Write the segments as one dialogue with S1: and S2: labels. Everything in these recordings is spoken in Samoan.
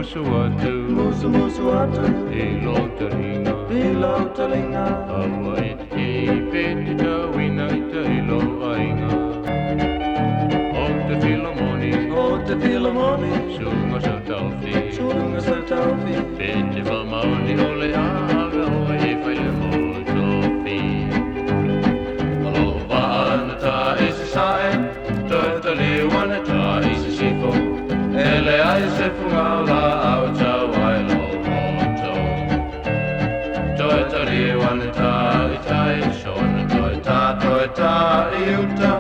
S1: musu atu,
S2: Musu musu atu,
S1: i lo talinga.
S2: I lo talinga.
S1: Aua e te i te tauina i te ilo ainga. O te filomoni,
S2: O te filomoni,
S1: sunga sa taufi.
S2: Sunga sa taufi.
S1: Pe te whamaoni o le ave o e whaile mo tofi. Alo vaana ta e se sae, toi ta liwana ta i se sifo. Ele ai se funga la au tau ai lo moto. Toi ta liwana ta i tai sona toi ta toi ta i uta.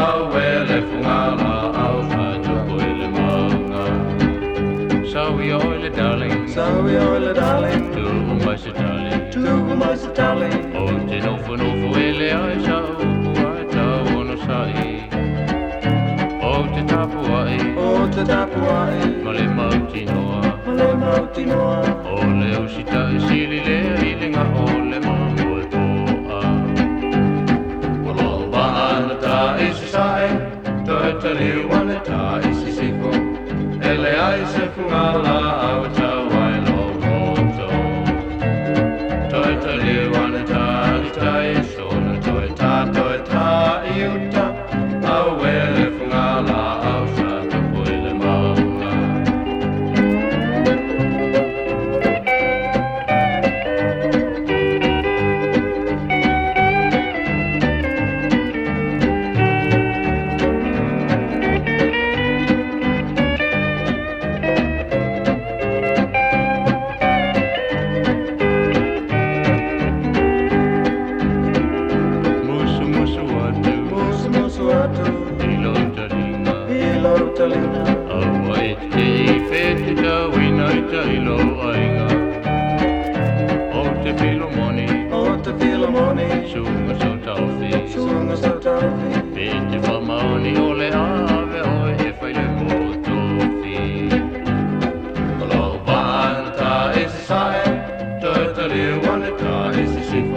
S1: Au ele funga la au whatupu i le maunga. Sawi o le darling,
S2: Sawi o le darling,
S1: tu umai se darling.
S2: Tu mai se darling.
S1: O te nofo nofo ele ai sa upu ai tau ono sai. O te tapu ai,
S2: O te tapu ai,
S1: ma le mautinoa.
S2: Ma le mautinoa.
S1: O le usita e sili lea i le ngā o le mamo e poa. O lo vaana ta i se sae, toi ta liwana ta i se sifo. Ele ai se funga la au tau ai lo moto. Toi ta liwana ta i tai sona toi ta toi ta i uta. Au ele funga la au sa tupu i le maunga. Musu musu atu,
S2: Musu musu atu,
S1: i lo talinga.
S2: I lo talinga.
S1: Aua e te i whete tauina i te ilo ainga. O te filomoni,
S2: O te filomoni,
S1: sunga so taufi.
S2: Sunga sa taufi.
S1: Pe te whamaoni o le ave oe e whaile mo tofi. O lo vaana ta e se sae, toi ta liwana ta e se sifo.